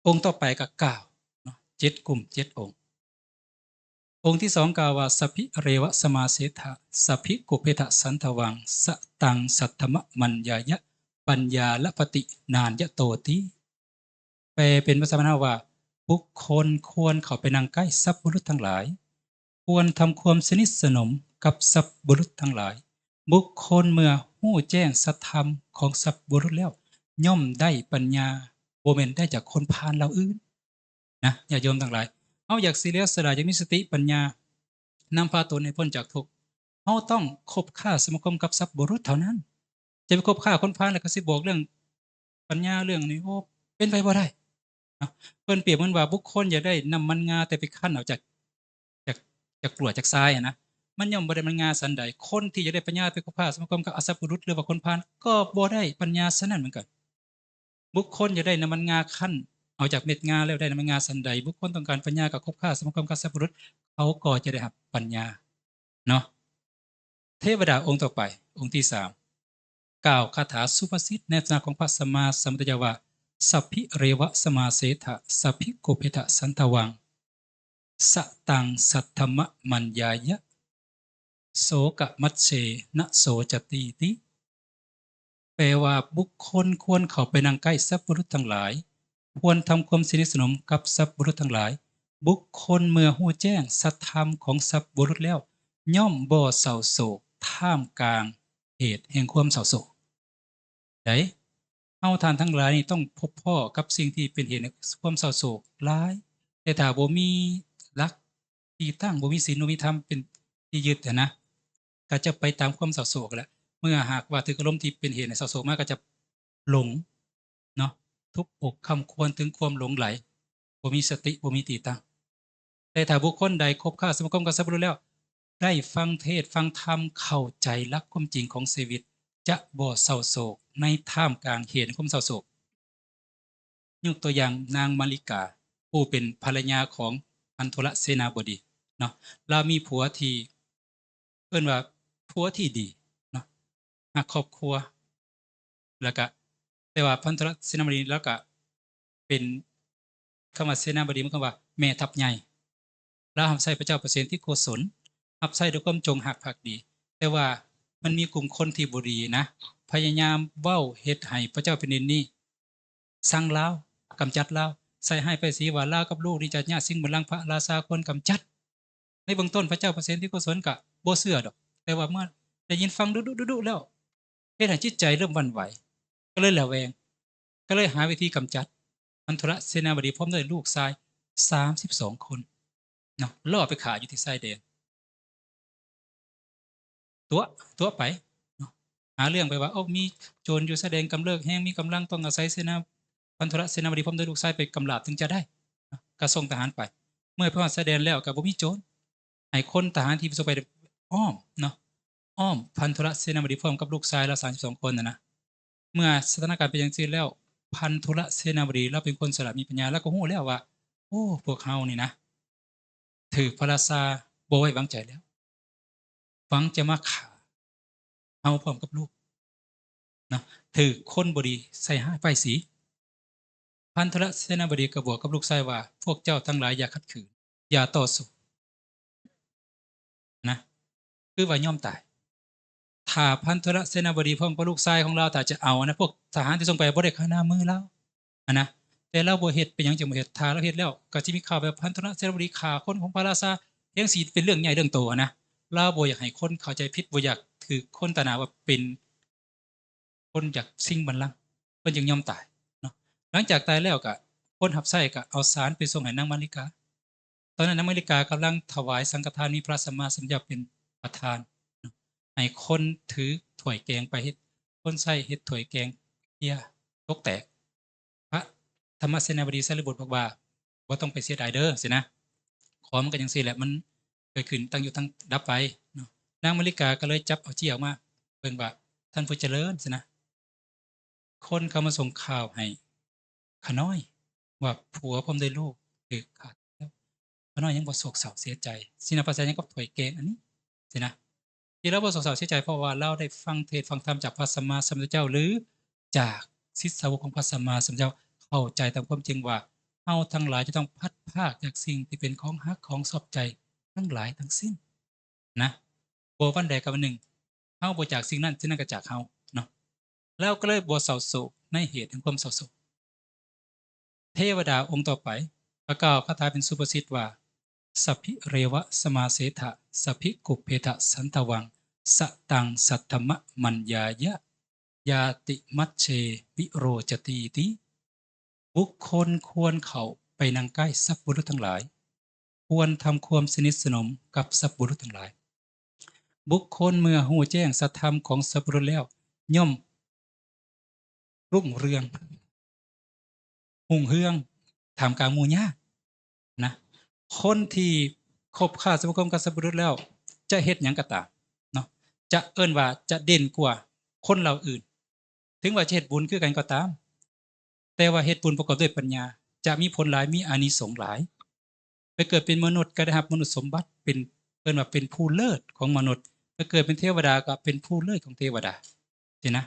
องค์ต่อไปก็กล่าวเนาะ เจ็ดกลุ่ม เจ็ดองค์ องค์ที่สองกล่าวว่า Sabhi reva samāsetha, sabhi kubbetha santavaṃ, sataṃ saddhammaṃ maññāya, paññā labhati ñāṇaṃ ñāṇato ti. แปลเป็นภาษาบ้านเฮาว่า บุคคลควรเข้าไปนั่งใกล้สัพบุรุษทั้งหลาย ควรทำความสนิทสนมกับสัพบุรุษทั้งหลาย บุคคลเมื่อฮู้แจ้งสัทธรรมของสัพบุรุษแล้ว ย่อมได้ปัญญา บ่แม่นได้จากคนพาลเหล่าอื่น นะ ญาติโยมทั้งหลาย เฮาอยากสิเหลียวสลาย อยากมีสติปัญญา นำพาตนให้พ้นจากทุกข์ เฮาต้องคบค้าสมาคมกับสัพบุรุษเท่านั้น จะไปคบค้าคนพาลแล้วก็สิบอกเรื่องปัญญาเรื่องนี้ โอ้ เป็นไปบ่ได้เนาะ เพิ่นเปรียบเหมือนว่าบุคคลอยากได้น้ำมันงา แต่ไปคั้นเอาจาก จาก จากกรวดจากทรายหั้นนะ มันย่อมบ่ได้น้ำมันงาฉันใด คนที่อยากได้ปัญญาไปคบค้าสมาคมกับอสัพบุรุษหรือว่าคนพาล ก็บ่ได้ปัญญาฉันนั้นเหมือนกัน บุคคลอยากได้น้ำมันงาคั้นเอาจากเม็ดงาแล้วได้น้ำมันงาฉันใด บุคคลต้องการปัญญาก็คบค้าสมาคมกับสัพบุรุษ เขาก็จะได้รับปัญญาเนาะ เทวดาองค์ต่อไป องค์ที่สาม กล่าวคาถาสุภาษิตในลักษณะของพระสัมมาสัมพุทธเจ้าว่า Sabhi reva samāsetha, sabhi kubbetha santavaṃ, sataṃ saddhammaṃ maññāya, sokamajjhe na socati ti. แปลว่า บุคคลควรเข้าไปนั่งใกล้สัพบุรุษทั้งหลาย ควรทำความสนิทสนมกับสัพบุรุษทั้งหลาย บุคคลเมื่อฮู้แจ้งสัทธรรมของสัพบุรุษแล้ว ย่อมบ่เศร้าโศกท่ามกลางเหตุแห่งความเศร้าโศก ใด เฮาท่านทั้งหลายนี่ต้องพบพ้อกับสิ่งที่เป็นเหตุให้ความเศร้าโศกหลาย แต่ถ้าบ่มีหลักที่ตั้ง บ่มีศีล บ่มีธรรมเป็นที่ยึดหั้นนะ ก็จะไปตามความเศร้าโศกแหละ เมื่อหากว่าถืกอารมณ์ที่เป็นเหตุให้เศร้าโศกมา ก็จะหลงเนาะ ทุบอกคร่ำครวญถึงความหลงใหล บ่มีสติ บ่มีที่ตั้ง แต่ถ้าบุคคลใดคบค้าสมาคมกับสัพบุรุษแล้ว ได้ฟังเทศน์ฟังธรรม เข้าใจหลักความจริงของชีวิต จะบ่เศร้าโศกในท่ามกลางเหตุความเศร้าโศก ยกตัวอย่างนางมาริกา ผู้เป็นภรรยาของพันธุรเสนาบดีเนาะ ลาวมีผัวที่ เอิ้นว่าผัวที่ดีเนาะ ฮักครอบครัว แล้วก็ แต่ว่าพันธุรเสนาบดีลาวก็เป็น คำว่าเสนาบดีหมายความว่าแม่ทัพใหญ่ ลาวรับใช้พระเจ้าประเสนที่โกศล รับใช้ด้วยความจงรักภักดี แต่ว่ามันมีกลุ่มคนที่บ่ดีนะ พยายามเว้าเฮ็ดให้พระเจ้าแผ่นดินนี้ ซังลาว กำจัดลาว ใส่ร้ายป้ายสีว่าลาวกับลูกนี่จะญาติสิงห์บัลลังก์ พระราชาควรกำจัด ในเบื้องต้นพระเจ้าประเสนที่โกศลก็บ่เชื่อดอก แต่ว่าเมื่อได้ยินฟังดุๆๆแล้ว เฮ็ดให้จิตใจเริ่มหวั่นไหว ก็เลยระแวง ก็เลยหาวิธีกำจัด พันธุรเสนาบดีพร้อมด้วยลูกชายสามสิบสองคนเนาะ ล่อไปฆ่าอยู่ที่ชายแดน ตั๋ว ตั๋วไปเนาะ หาเรื่องไปว่า โอ้ มีโจรอยู่ชายแดนกำเริบแฮง มีกำลัง ต้องอาศัยเสนา พันธุรเสนาบดีพร้อมด้วยลูกชายไปกำราบถึงจะได้เนาะ ก็ส่งทหารไป เมื่อไปฮอดชายแดนแล้วก็บ่มีโจร ให้คนทหารที่ส่งไปอ้อมเนาะ อ้อมพันธุรเสนาบดีพร้อมกับลูกชายลาวสามสิบสองคนน่ะนะ เมื่อสถานการณ์เป็นจั่งซี้แล้ว พันธุรเสนาบดีลาวเป็นคนฉลาดมีปัญญา ลาวก็ฮู้แล้วว่า โอ้ พวกเฮานี่นะ ถืกพระราชาบ่ไว้วางใจแล้ว หวังจะมาฆ่าเฮาพร้อมกับลูกเนาะ ถืกคนบ่ดีใส่ร้ายป้ายสี พันธุรเสนาบดีก็บอกกับลูกชายว่า พวกเจ้าทั้งหลายอย่าขัดขืน อย่าต่อสู้ นะ คือว่ายอมตาย ถ้าพันธุรเสนาบดีพร้อมกับลูกชายของลาว ถ้าจะเอานะ พวกทหารที่ส่งไปบ่ได้ขนามือลาว ຫັ້ນນະ ແຕ່ລາວບໍ່ເຮັດ. ເປັນຫຍັງຈຶ່ງບໍ່ເຮັດ? ຖ້າລາວເຮັດແລ້ວ ກໍຊິມີຂ່າວແບບພັນທຸນະເສນາບໍດີຂ້າຄົນຂອງພະລາຊາ ແຮງຊິເປັນເລື່ອງໃຫຍ່ເລື່ອງໂຕຫັ້ນນະ. ລາວບໍ່ຢາກໃຫ້ຄົນເຂົ້າໃຈຜິດ, ບໍ່ຢາກຖືກຄົນຕາໜ່າວ່າເປັນ ຄົນຢາກຊິງບັນລັງ, ເພິ່ນຈຶ່ງຍອມຕາຍເນາະ. ຫຼັງຈາກຕາຍແລ້ວກະ ຄົນຮັບໃຊ້ກະເອົາສານໄປສົ່ງໃຫ້ນາງມາລິກາ. ຕອນນັ້ນນາງມາລິກາກຳລັງຖວາຍສັງຄະທານ, ມີພະສຳມາສຳພຸດທະເຈົ້າເປັນປະທານເນາະ, ໃຫ້ຄົນຖືຖ້ວຍແກງໄປເຮັດ, ຄົນໃຊ້ເຮັດຖ້ວຍແກງເຄຍຕົກແຕກ. ພະທຳມະເສນາບໍດີສາລີບຸດບອກວ່າ ບໍ່ຕ້ອງໄປເສຍດາຍເດີ ຊີ້ນະ. ຂອງມັນກໍຈັ່ງຊີ້ແຫຼະ, ມັນເກີດຂຶ້ນຕັ້ງຢູ່ຕັ້ງດັບໄປເນາະ. ນາງມາລິກາກໍເລີຍຈັບເອົາເຈ້ຍອອກມາເບິ່ງວ່າ ທ່ານຜູ້ຈະເລີນ ຊີ້ນະ, ຄົນເຂົາມາສົ່ງຂ່າວໃຫ້ຂ້ານ້ອຍວ່າ ຜົວພວມດ້ວຍລູກຖືກຂ້າແລ້ວ. ຂ້ານ້ອຍຍັງບໍ່ໂສກເສົ້າເສຍໃຈ ຊີ້ນະ, ປະສາຫຍັງກັບຖ້ວຍແກງອັນນີ້ ຊີ້ນະ. ທີ່ລາວບໍ່ໂສກເສົ້າເສຍໃຈ ເພາະວ່າລາວໄດ້ຟັງເທດຟັງທຳຈາກພະສຳມາສຳພຸດທະເຈົ້າ ຫຼື ຈາກສິດສາວົກຂອງພະສຳມາສຳພຸດທະເຈົ້າ, ເຂົ້າໃຈຕາມຄວາມຈິງວ່າ ເຮົາທັງຫຼາຍຈະຕ້ອງພັດພາກຈາກສິ່ງທີ່ເປັນຂອງຮັກຂອງຊອບໃຈທັງຫຼາຍທັງສິ້ນນະ. ບໍ່ວັນໃດກໍວັນໜຶ່ງ ເຮົາບໍ່ຈາກສິ່ງນັ້ນ, ສິ່ງນັ້ນກໍຈາກເຮົາເນາະ. ລາວກໍເລີຍບໍ່ເສົ້າໂສກໃນເຫດແຫ່ງຄວາມເສົ້າໂສກ. ເທວະດາອົງຕໍ່ໄປກໍກ່າວຄາຖາເປັນສຸພາສິດວ່າ Sabhi reva samāsetha, sabhi kubbetha santavam, sataṃ saddhammaṃ maññāya, yātimacche virocatīti. ບຸກຄົນຄວນເຂົ້າໄປນັ່ງໃກ້ສັບບຸລຸດທັງຫຼາຍ, ຄວນທຳຄວາມສະໜິດສະໜົມກັບສັບບຸລຸດທັງຫຼາຍ. ບຸກຄົນເມື່ອຮູ້ແຈ້ງສັດທຳຂອງສັບບຸລຸດແລ້ວ ຍ່ອມຮຸ່ງເຮືອງ ຮຸ່ງເຮືອງທ່າມກາງໝູ່ຍາດນະ. ຄົນທີ່ຄົບຄ້າສະມາຄົມກັບສັບບຸລຸດແລ້ວ ຈະເຮັດຫຍັງກໍຕາມເນາະ, ຈະເອີ້ນວ່າຈະເດັ່ນກວ່າຄົນເຫຼົ່າອື່ນ. ເຖິງວ່າຈະເຮັດບຸນຄືກັນກໍຕາມ, ແຕ່ວ່າເຮັດບຸນປະກອບດ້ວຍປັນຍາ ຈະມີຜົນຫຼາຍ, ມີອານິສົງຫຼາຍ. ໄປເກີດເປັນມະນຸດກໍໄດ້ຮັບມະນຸດສົມບັດ, ເປັນ ເອີ້ນວ່າເປັນຜູ້ເລີດຂອງມະນຸດ, ໄປເກີດເປັນເທວະດາກໍເປັນຜູ້ເລີດຂອງເທວະດາ ຊີ້ນະ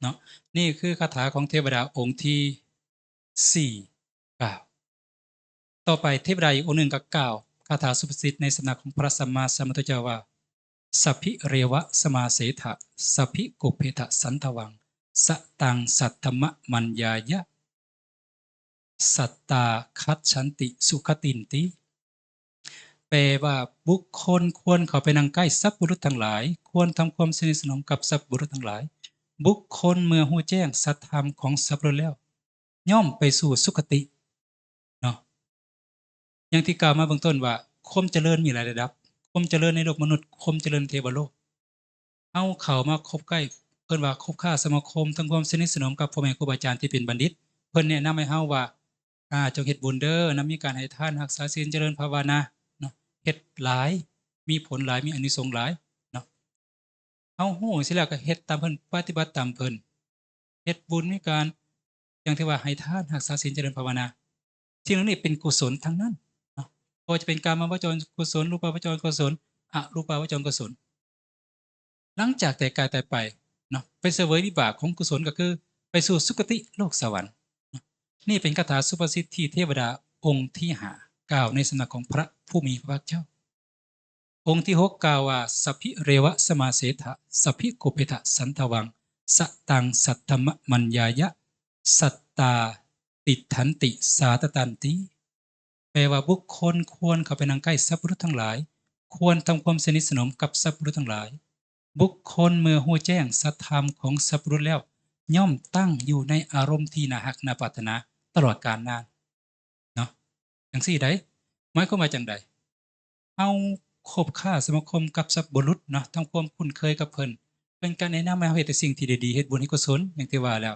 ເນາະ. ນີ້ຄືຄາຖາຂອງເທວະດາອົງທີສີ່ກ່າວ. ຕໍ່ໄປເທວະດາອີກອົງໜຶ່ງກໍກ່າວຄາຖາສຸພາສິດໃນສຳນັກຂອງພະສຳມາສຳພຸດທະເຈົ້າວ່າ Sabhi reva samāsetha, sabhi kubbetha santavam, sataṃ saddhammaṃ maññāya, sattā gacchanti sugatīti. ແປວ່າ ບຸກຄົນຄວນເຂົ້າໄປນັ່ງໃກ້ສັບບຸລຸດທັງຫຼາຍ, ຄວນທຳຄວາມສະໜິດສະໜົມກັບສັບບຸລຸດທັງຫຼາຍ. ບຸກຄົນເມື່ອຮູ້ແຈ້ງສັດທຳຂອງສັບບຸລຸດແລ້ວ ຍ່ອມໄປສູ່ສຸຄະຕິເນາະ. ຢ່າງທີ່ກ່າວມາເບື້ອງຕົ້ນວ່າ ຄວາມຈະເລີນມີຫຼາຍລະດັບ, ຄວາມຈະເລີນໃນໂລກມະນຸດ, ຄວາມຈະເລີນເທວະໂລກ. ເຮົາເຂົ້າມາຄົບໃກ້ ເອີ້ນວ່າຄົບຄ້າສະມາຄົມ, ທຳຄວາມສະໜິດສະໜົມກັບພໍ່ແມ່ຄູບາອາຈານທີ່ເປັນບັນດິດ, ເພິ່ນແນະນຳໃຫ້ເຮົາວ່າ ອາ ຈົ່ງເຮັດບຸນເດີ, ນຳມີການໃຫ້ທານ, ຮັກສາສິນ, ຈະເລີນພາວະນາເນາະ, ເຮັດຫຼາຍ ມີຜົນຫຼາຍ, ມີອານິສົງຫຼາຍເນາະ. ເຮົາຮູ້ຊີ້ແລ້ວກໍເຮັດຕາມເພິ່ນ, ປະຕິບັດຕາມເພິ່ນ, ເຮັດບຸນມີການ ຢ່າງທີ່ວ່າໃຫ້ທານ, ຮັກສາສິນ, ຈະເລີນພາວະນາ. ສິ່ງເຫຼົ່ານີ້ເປັນກຸສົນທັງນັ້ນເນາະ, ບໍ່ວ່າຈະເປັນກາມະວະຈອນກຸສົນ, ຮູປະວະຈອນກຸສົນ, ອະຮູປະວະຈອນກຸສົນ. ຫຼັງຈາກແຕ່ກາຍຕາຍໄປເນາະ, ໄປສະເຫວີຍວິບາກຂອງກຸສົນ ກໍຄືໄປສູ່ສຸຄະຕິໂລກສະຫວັນເນາະ. ນີ້ເປັນຄາຖາສຸພາສິດທີ່ເທວະດາອົງທີຫ້າກ່າວໃນສຳນັກຂອງພະຜູ້ມີພະພາກເຈົ້າ. ອົງທີຫົກກ່າວວ່າ Sabhi reva samāsetha, sabhi kubbetha santavam, sataṃ saddhammaṃ maññāya, sattā tiṭṭhanti sātatanti. ແປວ່າ ບຸກຄົນຄວນເຂົ້າໄປນັ່ງໃກ້ສັບບຸລຸດທັງຫຼາຍ, ຄວນທຳຄວາມສະໜິດສະໜົມກັບສັບບຸລຸດທັງຫຼາຍ. ບຸກຄົນເມື່ອຮູ້ແຈ້ງສັດທຳຂອງສັບບຸລຸດແລ້ວ ຍ່ອມຕັ້ງຢູ່ໃນອາລົມທີ່ໜ້າຮັກໜ້າປາດຖະໜາຕະຫຼອດການນານເນາະ. ຈັ່ງຊີ້ໃດ? ໝາຍຄວາມວ່າຈັ່ງໃດ? ເຮົາຄົບຄ້າສະມາຄົມກັບສັບບຸລຸດເນາະ, ທຳຄວາມຄຸ້ນເຄີຍກັບເພິ່ນ, ເພິ່ນກໍແນະນຳໃຫ້ເຮົາເຮັດແຕ່ສິ່ງທີ່ດີໆ, ເຮັດບຸນເຮັດກຸສົນ. ຢ່າງທີ່ວ່າແລ້ວ,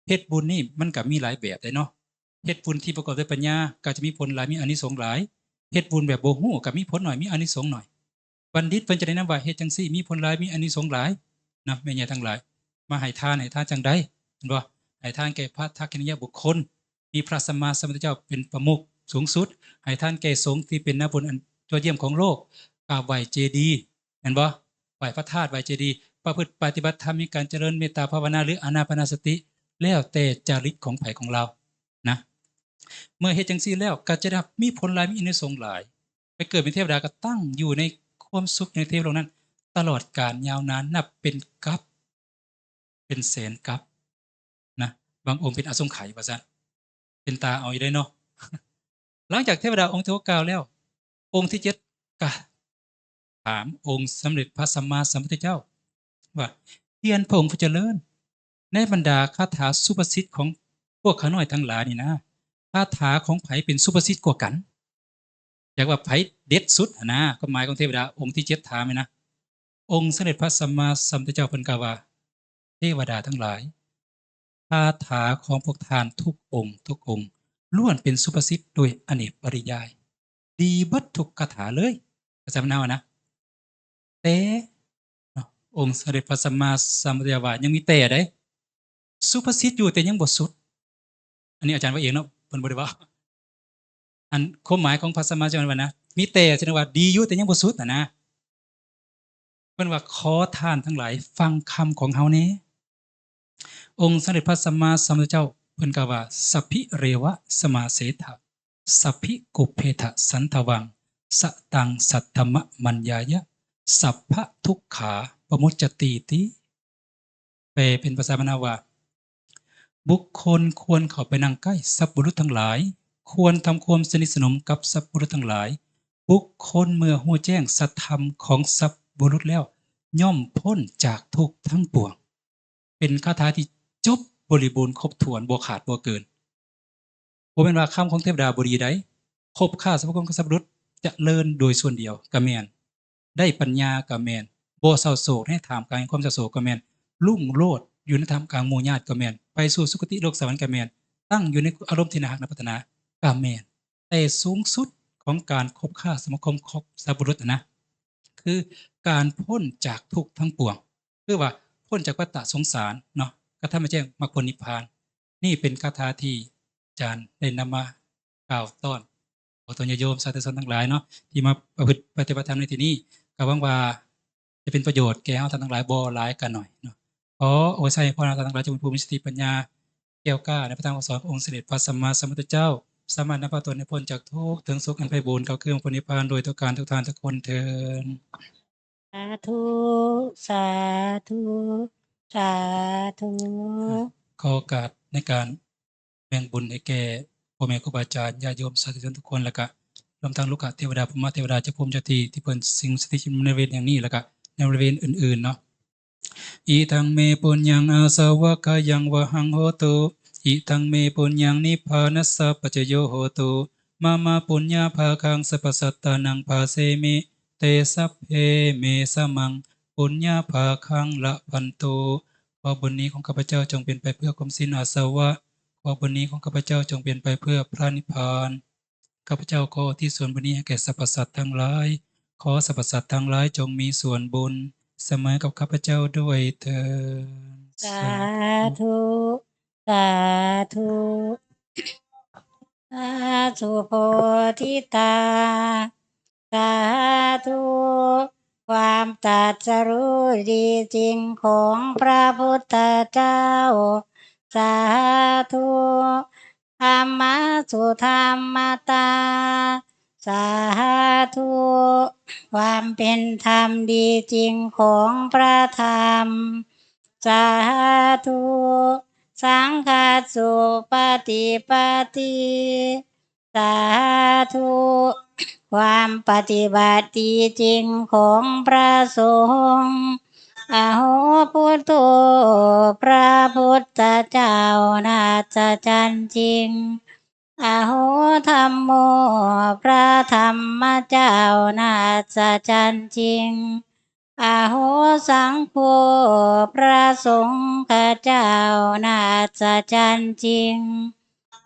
ເຮັດບຸນນີ້ມັນກໍມີຫຼາຍແບບເດ້ເນາະ. ເຮັດບຸນທີ່ປະກອບດ້ວຍປັນຍາກໍຈະມີຜົນຫຼາຍ, ມີອານິສົງຫຼາຍ. ເຮັດບຸນແບບບໍ່ຮູ້ກໍມີຜົນໜ້ອຍ, ມີອານິສົງໜ້ອຍ. ບັນດິດເພິ່ນຈະແນະນຳວ່າເຮັດຈັ່ງຊີ້ມີຜົນຫຼາຍ, ມີອານິສົງຫຼາຍນະ. ແມ່ໃຫຍ່ທັງຫຼາຍ, ມາໃຫ້ທານ, ໃຫ້ທານຈັ່ງໃດ? ແມ່ນບໍ່? ໃຫ້ທານແກ່ພັກທັກກິນຍະບຸກຄົນ, ມີພະສຳມາສຳພຸດທະເຈົ້າເປັນປະມຸກສູງສຸດ, ໃຫ້ທານແກ່ສົງທີ່ເປັນໜ້າບຸນອັນຍົອດຢ້ຽມຂອງໂລກ, ກາບໄຫວ້ເຈດີ, ແມ່ນບໍ່? ໄຫວ້ພະທາດ, ໄຫວ້ເຈດີ, ປະພຶດປະຕິບັດທຳ, ມີການຈະເລີນເມດຕາພາວະນາ ຫຼື ອານາປານະສະຕິ, ແລ້ວແຕ່ຈາລິດຂອງໃຜຂອງລາວນະ. ເມື່ອເຮັດຈັ່ງຊີ້ແລ້ວ ກໍຈະໄດ້ຮັບ ມີຜົນຫຼາຍ, ມີອານິສົງຫຼາຍ. ໄປເກີດເປັນເທວະດາກໍຕັ້ງຢູ່ໃນຄວາມສຸກໃນເທວະໂລກນັ້ນຕະຫຼອດການຍາວນານ ນັບເປັນກັບ ເປັນແສນກັບນະ, ບາງອົງເປັນອະສົງໄຂວ່າຊັ້ນ. ເປັນຕາເອົາຢູ່ເດ້ເນາະ. ຫຼັງຈາກເທວະດາອົງທີຫົກກ່າວແລ້ວ, ອົງທີເຈັດກະຖາມອົງສຳເລັດພະສຳມາສຳພຸດທະເຈົ້າວ່າ, ຮຽນພະອົງຜູ້ຈະເລີນ, ໃນບັນດາຄາຖາສຸພາສິດຂອງພວກຂ້ານ້ອຍທັງຫຼາຍນີ້ນະ, ຄາຖາຂອງໃຜເປັນສຸພາສິດກວ່າກັນ? ຢາກວ່າໃຜເດັດສຸດຫັ້ນນະ, ຄວາມໝາຍຂອງເທວະດາອົງທີເຈັດຖາມນີ້ນະ. ອົງສຳເລັດພະສຳມາສຳພຸດທະເຈົ້າເພິ່ນກ່າວວ່າ, ເທວະດາທັງຫຼາຍ, ຄາຖາຂອງພວກທ່ານທຸກອົງ, ທຸກອົງ ລ້ວນເປັນສຸພາສິດໂດຍອະເນກປະລິຍາຍ, ດີເບິດທຸກຄາຖາເລີຍ, ພາສາລາວນະ. ແຕ່ ເນາະ, ອົງສຳເລັດພະສຳມາສຳພຸດທະເຈົ້າວ່າ ຍັງມີແຕ່ໃດ, ສຸພາສິດຢູ່ແຕ່ຍັງບໍ່ສຸດ. ອັນນີ້ອາຈານເວົ້າເອງເນາະ, ເພິ່ນບໍ່ໄດ້ເວົ້າ. ອັນຄວາມໝາຍຂອງພະສຳມາສຳພຸດທະເຈົ້າວ່ານະ, ມີແຕ່ ສະແດງວ່າດີຢູ່ແຕ່ຍັງບໍ່ສຸດຫັ້ນນະ. ເພິ່ນວ່າ, ຂໍທ່ານທັງຫຼາຍຟັງຄຳຂອງເຮົາແດ່. ອົງສຳເລັດພະສຳມາສຳພຸດທະເຈົ້າເພິ່ນກ່າວວ່າ, Sabbi reva samāsedha, sabbi kubbetha sandhavaṃ, sataṃ saddhammaññāya, sabbadukkhā pamuccantīti. ແປເປັນພາສາບ້ານເຮົາວ່າ, ບຸກຄົນຄວນເຂົ້າໄປນັ່ງໃກ້ສັບບຸລຸດທັງຫຼາຍ, ຄວນທຳຄວາມສະໜິດສະໜົມກັບສັບບຸລຸດທັງຫຼາຍ. ບຸກຄົນເມື່ອຮູ້ແຈ້ງສັດທຳຂອງສັບບຸລຸດແລ້ວ, ຍ່ອມພົ້ນຈາກທຸກທັງປວງ. ເປັນຄາຖາທີ່ຈົບບໍລິບູນຄົບຖ້ວນ, ບໍ່ຂາດບໍ່ເກີນ. ບໍ່ແມ່ນວ່າຄຳຂອງເທວະດາບໍ່ດີໃດ, ຄົບຄ້າສະມາຄົມກັບສັບບຸລຸດ, ຈະເລີນໂດຍສ່ວນດຽວກະແມ່ນ, ໄດ້ປັນຍາກະແມ່ນ, ບໍ່ເສົ້າໂສກໃນທ່າມກາງແຫ່ງຄວາມເສົ້າໂສກກະແມ່ນ, ລຸ້ງໂລດຢູ່ໃນທ່າມກາງໝູ່ຍາດກະແມ່ນ, ໄປສູ່ສຸຄະຕິໂລກສະຫວັນກະແມ່ນ, ຕັ້ງຢູ່ໃນອາລົມທີ່ໜ້າຮັກໜ້າປາດຖະໜາກະແມ່ນ. ແຕ່ສູງສຸດຂອງການຄົບຄ້າສະມາຄົມກັບສັບບຸລຸດຫັ້ນນະ, ຄືການພົ້ນຈາກທຸກທັງປວງ, ຄືວ່າພົ້ນຈາກວັດຕະສົງສານເນາະ, ກະທຳໃຫ້ແຈ້ງມັກຜົນນິບພານ. ນີ້ເປັນຄາຖາທີ່ອາຈານໄດ້ນຳມາກ່າວຕ້ອນ ຂໍຕ້ອນຍາດໂຍມສາທຸຊົນທັງຫຼາຍເນາະ ທີ່ມາປະພຶດປະຕິບັດທຳໃນທີ່ນີ້, ກໍຫວັງວ່າຈະເປັນປະໂຫຍດແກ່ເຮົາທ່ານທັງຫຼາຍ ບໍ່ຫຼາຍກໍໜ້ອຍເນາະ. ຂໍອວຍໄຊໃຫ້ພວກເຮົາທ່ານທັງຫຼາຍ ຈົ່ງມີຜູ້ມີສະຕິປັນຍາ ແກ່ວກ້າໃນພະທຳຄຳສອນຂອງອົງສຳເດັດພະສຳມາສຳພຸດທະເຈົ້າ, ສາມາດນຳພາຕົນໃຫ້ພົ້ນຈາກທຸກ, ເຖິງສຸກອັນໄພບູນ, ເຂົ້າຄືມັກຜົນນິບພານ ໂດຍທົ່ວກັນທຸກທ່ານທຸກຄົນເທີ້ນ. ສາທຸ ສາທຸ ສາທຸ. ຂໍໂອກາດໃນການແບ່ງບຸນໃຫ້ແກ່ພໍ່ແມ່ຄູບາອາຈານ, ຍາດໂຍມ, ສາທຸຊົນທຸກຄົນ, ແລ້ວກະລວມທັງລູກກະເທວະດາ, ພູມມະເທວະດາ, ເຈົ້າພູມເຈົ້າທີ່ ທີ່ເພິ່ນສິງສະຖິດຢູ່ໃນບໍລິເວນແຫ່ງນີ້ ແລ້ວກະໃນບໍລິເວນອື່ນໆເນາະ. Idaṃ me puññaṃ āsavakkhayāvahaṃ hotu, idaṃ me puññaṃ nibbānassa paccayo hotu, mama puññabhāgaṃ sabbasattānaṃ phāsemi, te sabbe me samaṃ puññabhāgaṃ labhantu. ຂໍບຸນນີ້ຂອງຂ້າພະເຈົ້າຈົ່ງເປັນໄປເພື່ອກຳສິນອາສະວະ, ຂໍບຸນນີ້ຂອງຂ້າພະເຈົ້າຈົ່ງເປັນໄປເພື່ອພະນິບພານ. ຂ້າພະເຈົ້າຂໍອຸທິດສ່ວນບຸນນີ້ໃຫ້ແກ່ສັບພະສັດທັງຫຼາຍ, ຂໍສັບພະສັດທັງຫຼາຍຈົ່ງມີສ່ວນບຸນສະເໝີກັບຂ້າພະເຈົ້າດ້ວຍເທີ້ນ. ສາທຸ ສາທຸ ສາທຸໂພທິຕາ ສາທຸ ຄວາມຕັດສະຮູ້ດີຈິງຂອງພະພຸດທະເຈົ້າ ສາທຸ ທຳມະສຸທຳມະຕາ ສາທຸ ຄວາມເປັນທຳດີຈິງຂອງພະທຳ ສາທຸ ສັງຄະສຸປະຕິປັດຕິ ສາທຸ ຄວາມປະຕິບັດດີຈິງຂອງພະສົງ ອະໂຫ ພຸດໂທ ພະພຸດທະເຈົ້າ ອັດສະຈັນຈິງ ອະໂຫ ທຳໂມ ພະທຳມະເຈົ້າ ອັດສະຈັນຈິງ ອະໂຫ ສັງໂຄ ພະສົງຂະເຈົ້າ ອັດສະຈັນຈິງ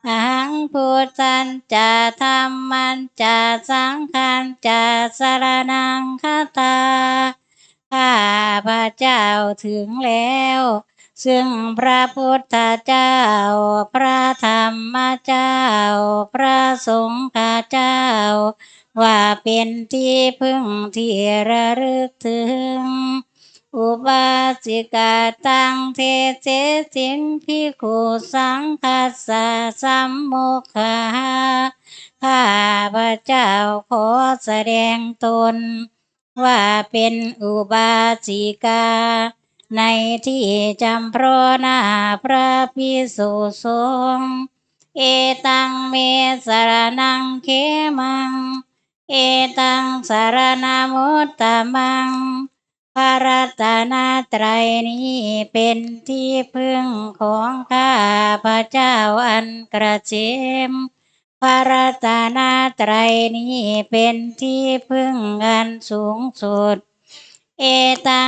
ອະຫັງ ພຸດທັນຈະ ທຳມັນຈະ ສັງຄັນຈະ ສະລະນັງຄະຖາ ຂ້າພະເຈົ້າເຖິງແລ້ວ ຊຶ່ງພະພຸດທະເຈົ້າ ພະທຳມະເຈົ້າ ພະສົງຂະເຈົ້າ ວ່າເປັນທີ່ເພິ່ງທີ່ລະລຶກເຖິງ ອຸບາສິກາ ຕັງ ເທເສ ສິມ ພິກຂຸ ສັງຄັດສະ ສຳໂມກຂະຫາ ຂ້າພະເຈົ້າຂໍສະແດງຕົນ ວ່າເປັນອຸບາສິກາ ໃນທີ່ຈຳເພາະໜ້າພະພິກຂຸສົງ เอตัง เม สรณัง เขมัง เอตัง สรณมุตตมัง พระรัตนตรัยนี้เป็นที่พึ่งของข้าพเจ้าอันเกษม พระรัตนตรัยนี้เป็นที่พึ่งอันสูงสุด เอตัง